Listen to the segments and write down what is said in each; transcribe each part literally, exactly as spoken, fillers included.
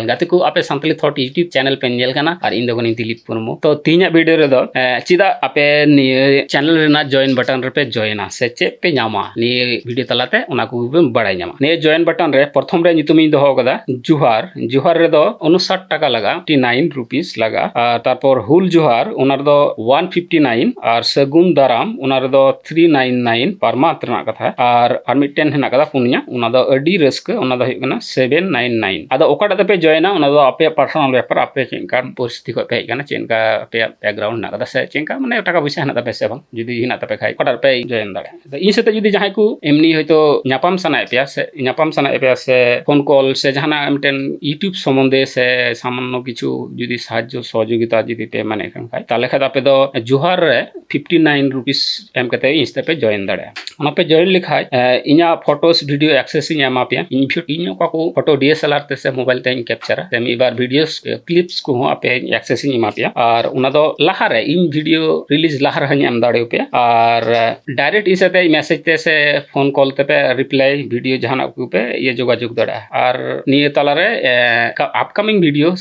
ᱜᱟᱛᱮ ᱠᱚ, ᱟᱯᱮ ᱥᱟᱱᱛᱟᱞᱤ ᱛᱷᱚᱴ YouTube ᱪᱮᱱᱮᱞ ᱯᱮ ᱧᱮᱞ ᱠᱟᱱᱟ ᱟᱨ ᱤᱧ ᱫᱚ ᱠᱟᱹᱱᱟᱹᱧ ᱫᱤᱞᱤᱯ ᱢᱩᱨᱢᱩ᱾ ᱛᱚ ᱛᱮᱦᱮᱧᱟᱜ ᱵᱷᱤᱰᱤᱭᱳ ᱨᱮᱫᱚ ᱮ, ᱪᱮᱫᱟᱜ ᱟᱯᱮ ᱱᱤᱭᱟᱹ ᱪᱮᱱᱮᱞ ᱨᱮᱱᱟᱜ ᱡᱚᱭᱮᱱ ᱵᱟᱴᱚᱱ ᱨᱮᱯᱮ ᱡᱚᱭᱮᱱᱟ ᱥᱮ ᱪᱮᱫ ᱯᱮ ᱧᱟᱢᱟ, ᱱᱤᱭᱟᱹ ᱵᱷᱤᱰᱤᱭᱳ ᱛᱟᱞᱟᱛᱮ ᱚᱱᱟ ᱠᱚᱜᱮ ᱵᱚᱱ ᱵᱟᱲᱟᱭ ᱧᱟᱢᱟ᱾ ᱱᱤᱭᱟᱹ ᱡᱚᱭᱮᱱ ᱵᱟᱴᱚᱱ ᱨᱮ ᱯᱨᱚᱛᱷᱚᱢ ᱨᱮ ᱧᱩᱛᱩᱢᱤᱧ ᱫᱚᱦᱚ ᱠᱟᱫᱟ ᱡᱩᱦᱟᱨ᱾ ᱡᱩᱦᱟᱨ ᱨᱮᱫᱚ ᱩᱱᱩᱥᱟᱴ ᱴᱟᱠᱟ ᱞᱟᱜᱟᱜᱼᱟ, ᱯᱷᱤᱯᱴᱤ ᱱᱟᱭᱤᱱ ᱨᱩᱯᱤᱥ ᱞᱟᱜᱟᱜᱼᱟ᱾ ᱟᱨ ᱛᱟᱨᱯᱚᱨ ᱦᱩᱞ ᱡᱩᱦᱟᱨ, ᱚᱱᱟ ᱨᱮᱫᱚ ᱚᱣᱟᱱ ᱯᱷᱤᱯᱴᱤ ᱱᱟᱭᱤᱱ, ᱟᱨ ᱥᱟᱹᱜᱩᱱ ᱫᱟᱨᱟᱢ, ᱚᱱᱟ ᱨᱮᱫᱚ three nine nine per month ᱨᱮᱱᱟᱜ ᱠᱟᱛᱷᱟ᱾ ᱟᱨ ᱟᱨ ᱢᱤᱫᱴᱮᱱ ᱦᱮᱱᱟᱜ ᱠᱟᱫᱟ ᱯᱩᱱᱭᱟ, ᱚᱱᱟ ᱫᱚ ᱟᱹᱰᱤ ᱨᱟᱹᱥᱠᱟᱹ, ᱚᱱᱟ ᱫᱚ ᱦᱩᱭᱩᱜ ᱠᱟᱱᱟ ᱥᱮᱵᱷᱮᱱ ᱱᱟᱭᱤᱱ ᱱᱟᱭᱤᱱ᱾ ᱟᱫᱚ ᱚᱠᱟᱴᱟᱜ ᱛᱮᱯᱮ ᱡᱚᱭᱮᱱᱟ, ᱚᱱᱟ ᱫᱚ ᱟᱯᱮᱭᱟᱜ ᱯᱟᱨᱥᱚᱱᱟᱞ ᱵᱮᱯᱟᱨ, ᱟᱯᱮ ᱪᱮᱫ ᱞᱮᱠᱟᱱ ᱯᱚᱨᱤᱥᱛᱷᱤᱛᱤ ᱠᱷᱚᱱ ᱯᱮ ᱦᱮᱡ ᱟᱠᱟᱱᱟ, ᱪᱮᱫ ᱞᱮᱠᱟ ᱟᱯᱮᱭᱟᱜ ᱵᱮᱠᱜᱨᱟᱣᱩᱱᱰ ᱦᱮᱱᱟᱜ ᱠᱟᱫᱟ, ᱥᱮ ᱪᱮᱫ ᱞᱮᱠᱟ ᱢᱟᱱᱮ ᱴᱟᱠᱟ ᱯᱚᱭᱥᱟ ᱦᱮᱱᱟᱜ ᱛᱟᱯᱮᱭᱟ ᱥᱮ ᱵᱟᱝ, ᱡᱩᱫᱤ ᱦᱮᱱᱟᱜ ᱛᱟᱯᱮ ᱠᱷᱟᱡ ᱚᱠᱟᱴᱟᱜ ᱨᱮᱯᱮ ᱡᱚᱭᱮᱱ ᱫᱟᱲᱮᱭᱟᱜᱼᱟ᱾ ᱟᱫᱚ ᱤᱧ ᱥᱟᱛᱮ ᱡᱩᱫᱤ ᱡᱟᱦᱟᱸᱭ ᱠᱚ ᱮᱢᱱᱤ ᱦᱚᱭᱛᱳ ᱧᱟᱯᱟᱢ ᱥᱟᱱᱟᱭᱮᱫ ᱯᱮᱭᱟ ᱥᱮ ᱧᱟᱯᱟᱢ ᱥᱟᱱᱟᱭᱮᱫ ᱯᱮᱭᱟ ᱥᱮ ᱯᱷᱳᱱ ᱠᱚᱞ ᱥᱮ ᱡᱟᱦᱟᱱᱟᱜ ᱢᱤᱫᱴᱮᱱ YouTube ᱥᱚᱢᱵᱚᱱᱫᱷᱮ ᱥᱮ ᱥᱟᱢᱟᱱᱱᱚ ᱠᱤᱪᱷᱩ ᱡᱩᱫᱤ ᱥᱟᱦᱟᱡᱽᱡᱚ ᱥᱚᱦᱚᱡᱳᱜᱤᱛᱟ ᱡᱩᱫᱤ ᱯᱮ ᱢᱮᱱᱮᱫ ᱠᱟᱱ ᱠᱷᱟᱡ, ᱛᱟᱦᱚᱞᱮ ᱠᱷᱟᱡ ᱫᱚ ᱟᱯᱮ ᱫᱚ ᱡᱩᱦᱟᱨ ᱨᱮ ᱯᱷᱤᱯᱴᱤ ᱱᱟᱭᱤᱱ ᱨᱩᱯᱤᱥ ᱮᱢ ᱠᱟᱛᱮ ᱤᱧ ᱥᱟᱛᱮ ᱯᱮ ᱡᱚᱭᱮᱱ ᱫᱟᱲᱮᱭᱟᱜᱼᱟ᱾ ᱚᱱᱟ ᱯᱮ ᱡᱚᱭᱮᱱ ᱞᱮᱠᱷᱟᱡ ᱮ, ᱤᱧᱟᱹᱜ ᱯᱷᱳᱴᱳᱥ ᱵᱷᱤᱰᱤᱭᱳ ᱮᱠᱥᱮᱥ ᱤᱧ ᱮᱢᱟ ᱯᱮᱭᱟ᱾ ᱤᱧ ᱵᱷᱤ- ᱤᱧ ᱚᱠᱟ ᱠᱚ ᱯᱷᱳᱴᱳ ᱰᱤ ᱮᱥ ᱮᱞ ᱟᱨ ᱛᱮ ᱥᱮ ᱢᱳᱵᱟᱭᱤᱞ ᱛᱮᱧ ᱠᱮᱯᱪᱟᱨᱟ ᱥᱮ ᱢᱤᱫ ᱵᱟᱨ ᱵᱷᱤᱰᱤᱭᱳ ᱠᱞᱤᱯᱥ ᱠᱚᱦᱚᱸ ᱟᱯᱮ ᱮᱠᱥᱮᱥ ᱤᱧ ᱮᱢᱟ ᱯᱮᱭᱟ᱾ ᱟᱨ ᱚᱱᱟ ᱫᱚ ᱞᱟᱦᱟᱨᱮ ᱤᱧ ᱵᱷᱤᱰᱤᱭᱳ ᱨᱤᱞᱤᱡᱽ ᱞᱟᱦᱟ ᱨᱮᱦᱚᱸᱧ ᱮᱢ ᱫᱟᱲᱮᱭᱟᱯᱮᱭᱟ᱾ ᱟᱨ ᱰᱟᱭᱨᱮᱠᱴ ᱤᱧ ᱥᱟᱛᱮ ᱢᱮᱥᱮᱡᱽ ᱛᱮ ᱥᱮ ᱯᱷᱳᱱ ᱠᱚᱞ ᱛᱮᱯᱮ ᱨᱤᱯᱞᱟᱭ ᱵᱷᱤᱰᱤᱭᱳ ᱡᱟᱦᱟᱱᱟᱜ ᱠᱚᱯᱮ ᱤᱭᱟᱹ ᱡᱳᱜᱟᱡᱳᱜᱽ ᱫᱟᱲᱮᱭᱟᱜᱼᱟ᱾ ᱟᱨ ᱱᱤᱭᱟᱹ ᱛᱟᱞᱟᱨᱮ ᱮ, ᱟᱯᱠᱟᱢᱤᱝ ᱵᱷᱤᱰᱤᱭᱳ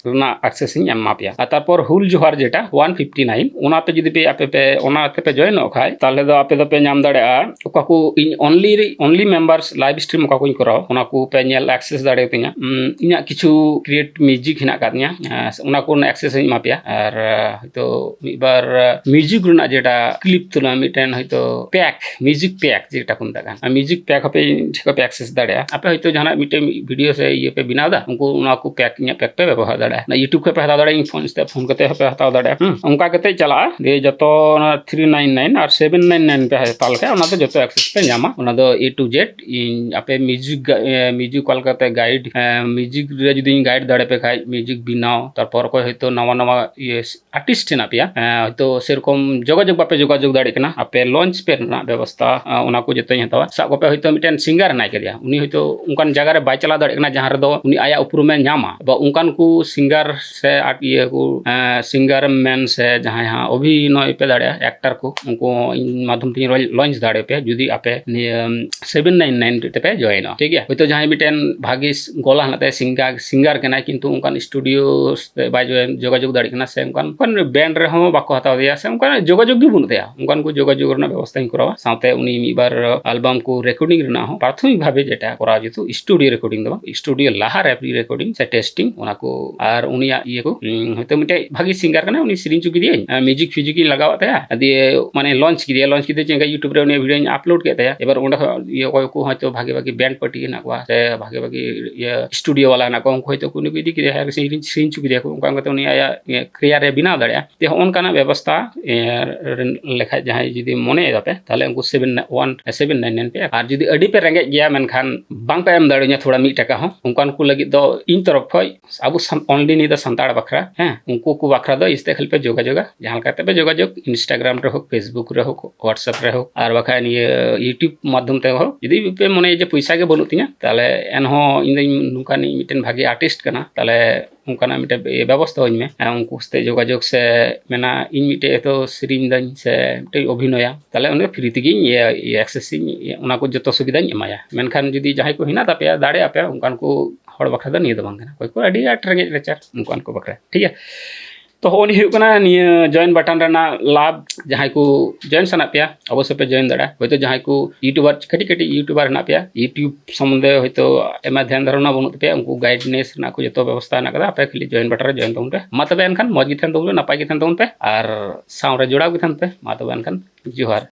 ᱨᱮᱱᱟᱜ ᱮᱠᱥᱮᱥ ᱤᱧ ᱮᱢᱟ ᱯᱮᱭᱟ᱾ ᱟᱨ ᱛᱟᱨᱯᱚᱨ ᱦᱩᱞ ᱡᱚᱦᱟᱨ ᱡᱮᱴᱟ ᱚᱣᱟᱱ ᱯᱷᱤᱯᱴᱤ ᱱᱟᱭᱤᱱ, ᱚᱱᱟᱛᱮ ᱡᱩᱫᱤ ᱯᱮ ᱟᱯᱮ ᱯᱮ ᱚᱱᱟ ᱛᱮᱯᱮ ᱡᱚᱭᱮᱱᱚᱜ ᱠᱷᱟᱡ, ᱛᱟᱦᱚᱞᱮ ᱫᱚ ᱟᱯᱮ ᱫᱚᱯᱮ ᱧᱟᱢ ᱫᱟᱲᱮᱭᱟᱜᱼᱟ ᱚᱠᱟ ᱠᱚ ᱤᱧ ᱚᱱᱞᱤ ᱚᱱᱞᱤ ᱢᱮᱢᱵᱟᱨᱥ ᱞᱟᱭᱤᱵᱷ ᱥᱴᱨᱤᱢ ᱚᱠᱟ ᱠᱚᱧ ᱠᱚᱨᱟᱣ, ᱚᱱᱟ ᱠᱚ ᱯᱮ ᱧᱮᱞ ᱮᱠᱥᱮᱥ ᱫᱟᱲᱮᱭᱟᱛᱤᱧᱟ᱾ ᱩᱸ, ᱤᱧᱟᱹᱜ ᱠᱤᱪᱷᱩ ᱠᱨᱤᱭᱮᱴ ᱢᱤᱣᱡᱤᱠ ᱦᱮᱱᱟᱜ ᱟᱠᱟᱫ ᱛᱤᱧᱟ, ᱮᱸ, ᱚᱱᱟ ᱠᱚ ᱨᱮᱱᱟᱜ ᱮᱠᱥᱮᱥ ᱤᱧ ᱮᱢᱟ ᱯᱮᱭᱟ᱾ ᱟᱨ ᱮᱸ, ᱦᱚᱭᱛᱳ ᱢᱤᱫ ᱵᱟᱨ ᱮᱸ, ᱢᱤᱣᱡᱤᱠ ᱨᱮᱱᱟᱜ ᱡᱮᱴᱟ ᱠᱞᱤᱯ ᱛᱩᱞᱟᱹᱣ ᱢᱤᱫᱴᱮᱱ ᱦᱚᱭᱛᱳ ᱯᱮᱠ, ᱢᱤᱣᱡᱤᱠ ᱯᱮᱠ ᱡᱮᱴᱟ ᱠᱚ ᱢᱮᱛᱟᱜ ᱠᱟᱱ, ᱟᱨ ᱢᱤᱣᱡᱤᱠ ᱯᱮᱠ ᱦᱚᱸᱯᱮ ᱴᱷᱤᱠ ᱯᱮ ᱮᱠᱥᱮᱥ ᱫᱟᱲᱮᱭᱟᱜᱼᱟ᱾ ᱟᱯᱮ ᱦᱚᱭᱛᱳ ᱡᱟᱦᱟᱱᱟᱜ ᱢᱤᱫᱴᱮᱱ ᱵᱷᱤᱰᱤᱭᱳ ᱥᱮ ᱤᱭᱟᱹ ᱯᱮ ᱵᱮᱱᱟᱣ ᱮᱫᱟ, ᱩᱱᱠᱩ ᱚᱱᱟ ᱠᱚ ᱯᱮᱠ, ᱤᱧᱟᱹᱜ ᱯᱮᱠ ᱯᱮ ᱵᱮᱵᱚᱦᱟᱨ ᱫᱟᱲᱮᱭᱟᱜᱼᱟ᱾ ᱚᱱᱟ YouTube ᱠᱷᱚᱱ ᱯᱮ ᱦᱟᱛᱟᱣ ᱫᱟᱲᱮᱭᱟᱜᱼᱟ, ᱤᱧ ᱯᱷᱳᱱ ᱛᱮ ᱯᱷᱳᱱ ᱠᱟᱛᱮ ᱦᱚᱸᱯᱮ ᱦᱟᱛᱟᱣ ᱫᱟᱲᱮᱭᱟᱜᱼᱟ᱾ ᱦᱩᱸ, ᱚᱱᱠᱟ ᱠᱟᱛᱮ ᱪᱟᱞᱟᱜᱼᱟ᱾ ᱫᱤᱭᱮ ᱡᱚᱛᱚ ᱚᱱᱟ ᱛᱷᱨᱤ ᱱᱟᱭᱤᱱ ᱱᱟᱭᱤᱱ ᱟᱨ ᱥᱮᱵᱷᱮᱱ ᱱᱟᱭᱤᱱ ᱱᱟᱭᱤᱱ ᱯᱮ ᱦᱟᱛᱟᱣ ᱞᱮᱠᱷᱟᱡ, ᱚᱱᱟ ᱫᱚ ᱡᱚᱛᱚ ᱮᱠᱥᱮᱥ ᱯᱮ ᱧᱟᱢᱟ᱾ ᱚᱱᱟ ᱫᱚ A to Z, ᱤᱧ ᱟᱯᱮ ᱢᱤᱣᱡᱤᱠ ᱜᱟ-, ᱮ, ᱢᱤᱣᱡᱤᱠ ᱚᱠᱟ ᱞᱮᱠᱟᱛᱮ ᱜᱟᱭᱤᱰ, ᱮ, ᱢᱤᱣᱡᱤᱠ ᱨᱮ ᱡᱩᱫᱤᱧ ᱜᱟᱭᱤᱰ ᱫᱟᱲᱮ ᱯᱮ ᱠᱷᱟᱡ, ᱢᱤᱣᱡᱤᱠ ᱵᱮᱱᱟᱣ, ᱛᱟᱨᱯᱚᱨ ᱚᱠᱚᱭ ᱦᱚᱭᱛᱳ ᱱᱟᱣᱟ ᱱᱟᱣᱟ ᱤᱭᱟᱹ ᱟᱨᱴᱤᱥᱴ ᱦᱮᱱᱟᱜ ᱯᱮᱭᱟ, ᱮ, ᱦᱚᱭᱛᱳ ᱥᱮᱨᱚᱠᱚᱢ ᱡᱳᱜᱟᱡᱳᱜᱽ ᱵᱟᱯᱮ ᱡᱳᱜᱟᱡᱳᱜᱽ ᱫᱟᱲᱮᱭᱟᱜ ᱠᱟᱱᱟ, ᱟᱯᱮ ᱞᱚᱧᱪ ᱯᱮ ᱨᱮᱱᱟᱜ ᱵᱮᱵᱚᱥᱛᱷᱟ, ᱮ, ᱚᱱᱟ ᱠᱚ ᱡᱚᱛᱚᱧ ᱦᱟᱛᱟᱣᱟ᱾ ᱥᱟᱵ ᱠᱟᱜ ᱯᱮ ᱦᱚᱭᱛᱳ ᱢᱤᱫᱴᱮᱱ ᱥᱤᱝᱜᱟᱨ ᱦᱮᱱᱟᱭ ᱠᱟᱫᱮᱭᱟ, ᱩᱱᱤ ᱦᱚᱭᱛᱳ ᱚᱱᱠᱟᱱ ᱡᱟᱭᱜᱟ ᱨᱮ ᱵᱟᱭ ᱪᱟᱞᱟᱣ ᱫᱟᱲᱮᱭᱟᱜ ᱠᱟᱱᱟ ᱡᱟᱦᱟᱸ ᱨᱮᱫᱚ ᱩᱱᱤ ᱟᱭᱟᱜ ᱩᱯᱨᱩᱢᱮ ᱧᱟᱢᱟ, ᱵᱟ ᱚᱱᱠᱟᱱ ᱠᱚ ᱥᱤᱝᱜᱟᱨ ᱥᱮ ᱟᱨ ᱤᱭᱟᱹ ᱠᱚ, ᱥᱤᱝᱜᱟᱨ ᱮᱢ ᱢᱮᱱ ᱥᱮ ᱡᱟᱦᱟᱸᱭ ᱦᱟᱸᱜ ᱚᱵᱷᱤᱱᱚᱭ ᱯᱮ ᱫᱟᱲᱮᱭᱟᱜᱼᱟ, ᱮᱠᱴᱟᱨ ᱠᱚ, ᱩᱱᱠᱩ ᱤᱧ ᱢᱟᱫᱽᱫᱷᱚᱢ ᱛᱮᱧ ᱞᱚᱧᱪ ᱫᱟᱲᱮ ᱯᱮᱭᱟ᱾ ᱡᱩᱫᱤ ᱟᱯᱮ ᱱᱤᱭᱟᱹ ᱥᱮᱵᱷᱮᱱ ᱱᱟᱭᱤᱱ ᱱᱟᱭᱤᱱ ᱛᱮᱯᱮ ᱡᱚᱭᱮᱱᱚᱜᱼᱟ, ᱴᱷᱤᱠ ᱜᱮᱭᱟ? ᱦᱚᱭᱛᱳ ᱡᱟᱦᱟᱸᱭ ᱢᱤᱫᱴᱮᱱ ᱵᱷᱟᱜᱤ ᱜᱚᱞᱟ ᱦᱮᱱᱟᱜ ᱛᱟᱭᱟ, ᱥᱤᱝᱜᱟᱨ, ᱥᱤᱝᱜᱟᱨ ᱠᱟᱱᱟᱭ, ᱠᱤᱱᱛᱩ ᱚᱱᱠᱟᱱ ᱥᱴᱩᱰᱤᱭᱳ ᱛᱮ ᱵᱟᱭ ᱡᱚᱭᱮᱱ, ᱡᱳᱜᱟᱡᱳᱜᱽ ᱫᱟᱲᱮᱭᱟᱜ ᱠᱟᱱᱟ, ᱥᱮ ᱚᱱᱠᱟᱱ, ᱚᱱᱠᱟᱱ ᱵᱮᱱᱰ ᱨᱮᱦᱚᱸ ᱵᱟᱠᱚ ᱦᱟᱛᱟᱣ ᱫᱮᱭᱟ, ᱥᱮ ᱚᱱᱠᱟᱱ ᱡᱳᱜᱟᱡᱳᱜᱽ ᱜᱮ ᱵᱟᱹᱱᱩᱜ ᱛᱟᱭᱟ, ᱚᱱᱠᱟᱱ ᱠᱚ ᱡᱳᱜᱟᱡᱳᱜᱽ ᱨᱮᱱᱟᱜ ᱵᱮᱵᱚᱥᱛᱷᱟᱧ ᱠᱚᱨᱟᱣᱟ᱾ ᱥᱟᱶᱛᱮ ᱩᱱᱤ ᱢᱤᱫ ᱵᱟᱨ ᱟᱞᱵᱟᱢ ᱠᱚ ᱨᱮᱠᱚᱨᱰᱤᱝ ᱨᱮᱱᱟᱜ ᱦᱚᱸ ᱯᱨᱟᱛᱷᱚᱢᱤᱠ ᱵᱷᱟᱵᱮ ᱡᱮᱴᱟ ᱠᱚᱨᱟᱣ, ᱡᱮᱦᱮᱛᱩ ᱥᱴᱩᱰᱤᱭᱳ ᱨᱮᱠᱚᱨᱰᱤᱝ ᱫᱚ ᱵᱟᱝ, ᱥᱴᱩᱰᱤᱭᱳ ᱞᱟᱦᱟ ᱨᱮ ᱯᱨᱤ ᱨᱮᱠᱚᱨᱰᱤᱝ ᱥᱮ ᱴᱮᱥᱴᱤᱝ, ᱚᱱᱟ ᱠᱚ, ᱟᱨ ᱩᱱᱤᱭᱟᱜ ᱤᱭᱟᱹ ᱠᱚ, ᱩᱸ, ᱦᱚᱭᱛᱳ ᱢᱤᱫᱴᱮᱡ ᱵᱷᱟᱜᱤ ᱥᱤᱝᱜᱟᱨ ᱠᱟᱱᱟᱭ, ᱩᱱᱤ ᱥᱮᱨᱮᱧ ᱦᱚᱪᱚ ᱠᱮᱫᱮᱭᱟᱹᱧ, ᱟᱨ ᱢᱤᱣᱡᱤᱠ ᱯᱷᱤᱣᱡᱤᱠ ᱤᱧ ᱞᱟᱜᱟᱣᱟᱫ ᱛᱟᱭᱟ, ᱟᱨ ᱫᱤᱭᱮ ᱢᱟᱱᱮ ᱞᱚᱧᱪ ᱠᱮᱫᱮᱭᱟ, ᱞᱚᱧᱪ ᱠᱮᱫᱮ ᱪᱮᱫ ᱞᱮᱠᱟ YouTube ᱨᱮ ᱩᱱᱤᱭᱟᱜ ᱵᱷᱤᱰᱤᱭᱳᱧ ᱟᱯᱞᱳᱰ ᱠᱮᱫ ᱛᱟᱭᱟ᱾ ᱮᱵᱟᱨ ᱚᱸᱰᱮ ᱠᱷᱚᱱ ᱤᱭᱟᱹ ᱚᱠᱚᱭ ᱠᱚ ᱦᱚᱭᱛᱳ ᱵᱷᱟᱜᱤ ᱵᱷᱟᱜᱤ ᱵᱮᱱᱰ ᱯᱟᱨᱴᱤ ᱦᱮᱱᱟᱜ ᱠᱚᱣᱟ, ᱥᱮ ᱵᱷᱟᱜᱤ ᱵᱷᱟᱜᱤ ᱤᱭᱟᱹ ᱥᱴᱩᱰᱤᱭᱳ ᱵᱟᱞᱟ ᱦᱮᱱᱟᱜ ᱠᱚᱣᱟ, ᱩᱱᱠᱩ ᱦᱚᱭᱛᱳ ᱠᱚ ᱩᱱᱤ ᱠᱚ ᱤᱫᱤ ᱠᱮᱫᱮᱭᱟ, ᱦᱮᱸ, ᱥᱮᱨᱮᱧ, ᱥᱮᱨᱮᱧ ᱦᱚᱪᱚ ᱠᱮᱫᱮᱭᱟ ᱠᱚ, ᱚᱱᱠᱟ ᱠᱟᱛᱮ ᱩᱱᱤ ᱟᱭᱟᱜ, ᱤᱭᱟᱹ, ᱠᱮᱨᱤᱭᱟᱨ ᱮ ᱵᱮᱱᱟᱣ ᱫᱟᱲᱮᱭᱟᱜᱼᱟ᱾ ᱡᱮ ᱦᱚᱸᱜᱼᱚ ᱱᱚᱝᱠᱟᱱᱟᱜ ᱵᱮᱵᱚᱥᱛᱷᱟ, ᱮ, ᱞᱮᱠᱷᱟᱡ ᱡᱟᱦᱟᱸᱭ ᱡᱩᱫᱤ ᱢᱚᱱᱮᱭ ᱫᱟᱯᱮ, ᱛᱟᱦᱞᱮ ᱩᱱᱠᱩ seven one, seven nine nine ᱯᱮ᱾ ᱟᱨ ᱡᱩᱫᱤ ᱟᱹᱰᱤ ᱯᱮ ᱨᱮᱸᱜᱮᱡ ᱜᱮᱭᱟ, ᱢᱮᱱᱠᱷᱟᱱ ᱵᱟᱝ ᱯᱮ ᱮᱢ ᱫᱟᱲᱮᱭᱟᱹᱧᱟ ᱛᱷᱚᱲᱟ ᱢᱤᱫ ᱴᱟᱠᱟ ᱦᱚᱸ, ᱚᱱᱠᱟᱱ ᱠᱚ ᱞᱟᱹᱜᱤᱫ ᱫᱚ ᱤᱧ ᱛᱚᱨᱚᱯ ᱠᱷᱚᱡ ᱟᱵᱚ ᱥᱟᱱ-, only ᱱᱤᱭᱟᱹ ᱫᱚ ᱥᱟᱱᱛᱟᱲ ᱵᱟᱠᱷᱨᱟ, ᱦᱮᱸ, ᱩᱱᱠᱩ ᱠᱚ ᱵᱟᱠᱷᱨᱟ ᱫᱚ ᱤᱥᱛᱮ ᱠᱷᱟᱹᱞᱤ ᱯᱮ ᱡᱳᱜᱟᱡᱳᱜᱟ, ᱡᱟᱦᱟᱸ ᱞᱮᱠᱟ ᱛᱮᱯᱮ ᱡᱳᱜᱟᱡᱳᱜ, Instagram ᱨᱮ ᱦᱳᱠ, Facebook ᱨᱮ ᱦᱳᱠ, WhatsApp ᱨᱮ ᱦᱳᱠ, ᱟᱨ ᱵᱟᱠᱷᱟᱡ ᱱᱤᱭᱟᱹ YouTube ᱢᱟᱫᱽᱫᱷᱚᱢ ᱛᱮ ᱦᱳᱠ᱾ ᱡᱩᱫᱤ ᱯᱮ ᱢᱚᱱᱮᱭᱟ ᱡᱮ ᱯᱚᱭᱥᱟ ᱜᱮ ᱵᱟᱹᱱᱩᱜ ᱛᱤᱧᱟ, ᱛᱟᱦᱞᱮ ᱮᱱᱦᱚᱸ ᱤᱧ ᱫᱚᱧ ᱱᱚᱝᱠᱟᱱᱤᱡ ᱢᱤᱫᱴᱮᱱ ᱵᱷᱟᱜᱮ ᱟᱨᱴᱤᱥᱴ ᱠᱟᱱᱟ, ᱛᱟᱦᱞᱮ ᱚᱱᱠᱟᱱᱟᱜ ᱢᱤᱫᱴᱮᱱ ᱵᱮᱵᱚᱥᱛᱷᱟ ᱟᱹᱧ ᱢᱮ᱾ ᱦᱮᱸ, ᱩᱱᱠᱩ ᱥᱟᱛᱮ ᱡᱳᱜᱟᱡᱳᱜᱽ ᱥᱮ ᱢᱮᱱᱟ, ᱤᱧ ᱢᱤᱫᱴᱮᱡ ᱦᱚᱭᱛᱳ ᱥᱮᱨᱮᱧ ᱫᱟᱹᱧ ᱥᱮ ᱢᱤᱫᱴᱮᱡ ᱚᱵᱷᱤᱱᱚᱭᱟ, ᱛᱟᱦᱞᱮ ᱩᱱᱤ ᱫᱚ ᱯᱷᱨᱤ ᱛᱮᱜᱮᱧ ᱤᱭᱟᱹ, ᱤᱭᱟᱹ, access ᱤᱧ, ᱤᱭᱟᱹ, ᱚᱱᱟ ᱠᱚ ᱡᱚᱛᱚ ᱥᱩᱵᱤᱫᱷᱟᱧ ᱮᱢᱟᱭᱟ᱾ ᱢᱮᱱᱠᱷᱟᱱ ᱡᱩᱫᱤ ᱡᱟᱦᱟᱸᱭ ᱠᱚ ᱦᱮᱱᱟᱜ ᱛᱟᱯᱮᱭᱟ, ᱫᱟᱲᱮᱭᱟᱜ ᱯᱮ, ᱚᱱᱠᱟᱱ ᱠᱚ ᱦᱚᱲ ᱵᱟᱠᱷᱨᱟ ᱫᱚ ᱱᱤᱭᱟᱹ ᱫᱚ ᱵᱟᱝ ᱠᱟᱱᱟ᱾ ᱚᱠᱚᱭ ᱠᱚ ᱟᱹᱰᱤ ᱟᱸᱴ ᱨᱮᱸᱜᱮᱡ ᱱᱟᱪᱟᱨ, ᱩᱱᱠᱩ ᱠᱚ ᱵᱟᱠᱷᱨᱟ, ᱴᱷᱤᱠ ᱜᱮᱭᱟ? ᱛᱚ, ᱦᱚᱸᱜᱼᱚ ᱱᱤᱭᱟᱹ ᱦᱩᱭᱩᱜ ᱠᱟᱱᱟ ᱱᱤᱭᱟᱹ ᱡᱚᱭᱮᱱ ᱵᱟᱴᱚᱱ ᱨᱮᱱᱟᱜ ᱞᱟᱵᱷ᱾ ᱡᱟᱦᱟᱸᱭ ᱠᱚ ᱡᱚᱭᱮᱱ ᱥᱟᱱᱟᱭᱮᱫ ᱯᱮᱭᱟ, ᱚᱵᱚᱥᱥᱳᱭ ᱯᱮ ᱡᱚᱭᱮᱱ ᱫᱟᱲᱮᱭᱟᱜᱼᱟ᱾ ᱦᱚᱭᱛᱳ ᱡᱟᱦᱟᱸᱭ ᱠᱚ ᱤᱭᱩᱴᱩᱵᱟᱨ, ᱠᱟᱹᱴᱤᱡ ᱠᱟᱹᱴᱤᱡ ᱤᱭᱩᱴᱩᱵᱟᱨ ᱦᱮᱱᱟᱜ ᱯᱮᱭᱟ, YouTube ᱥᱚᱢᱵᱚᱱᱫᱷᱮ ᱦᱚᱭᱛᱳ ᱟᱭᱢᱟ ᱫᱷᱮᱭᱟᱱ ᱫᱷᱟᱨᱚᱱᱟ ᱵᱟᱹᱱᱩᱜ ᱛᱟᱯᱮᱭᱟ, ᱩᱱᱠᱩ ᱜᱟᱭᱤᱰᱱᱮᱥ ᱨᱮᱱᱟᱜ ᱠᱚ ᱡᱚᱛᱚ ᱵᱮᱵᱚᱥᱛᱷᱟ ᱦᱮᱱᱟᱜ ᱠᱟᱫᱟ᱾ ᱟᱯᱮ ᱠᱷᱟᱹᱞᱤ ᱡᱚᱭᱮᱱ ᱵᱟᱴᱚᱱ ᱨᱮ ᱡᱚᱭᱮᱱ ᱛᱟᱵᱚᱱ ᱯᱮ᱾ ᱢᱟ ᱛᱚᱵᱮ ᱮᱱᱠᱷᱟᱱ ᱢᱚᱡᱽ ᱜᱮ ᱛᱟᱦᱮᱱ ᱛᱟᱵᱚᱱ ᱯᱮ, ᱱᱟᱯᱟᱭ ᱜᱮ ᱛᱟᱦᱮᱱ ᱛᱟᱵᱚᱱ ᱯᱮ, ᱟᱨ ᱥᱟᱶ ᱨᱮ ᱡᱚᱲᱟᱣ ᱜᱮ ᱛᱟᱦᱮᱱ ᱯᱮ᱾ ᱢᱟ ᱛᱚᱵᱮ ᱮᱱᱠᱷᱟᱱ ᱡᱚᱦᱟᱨ᱾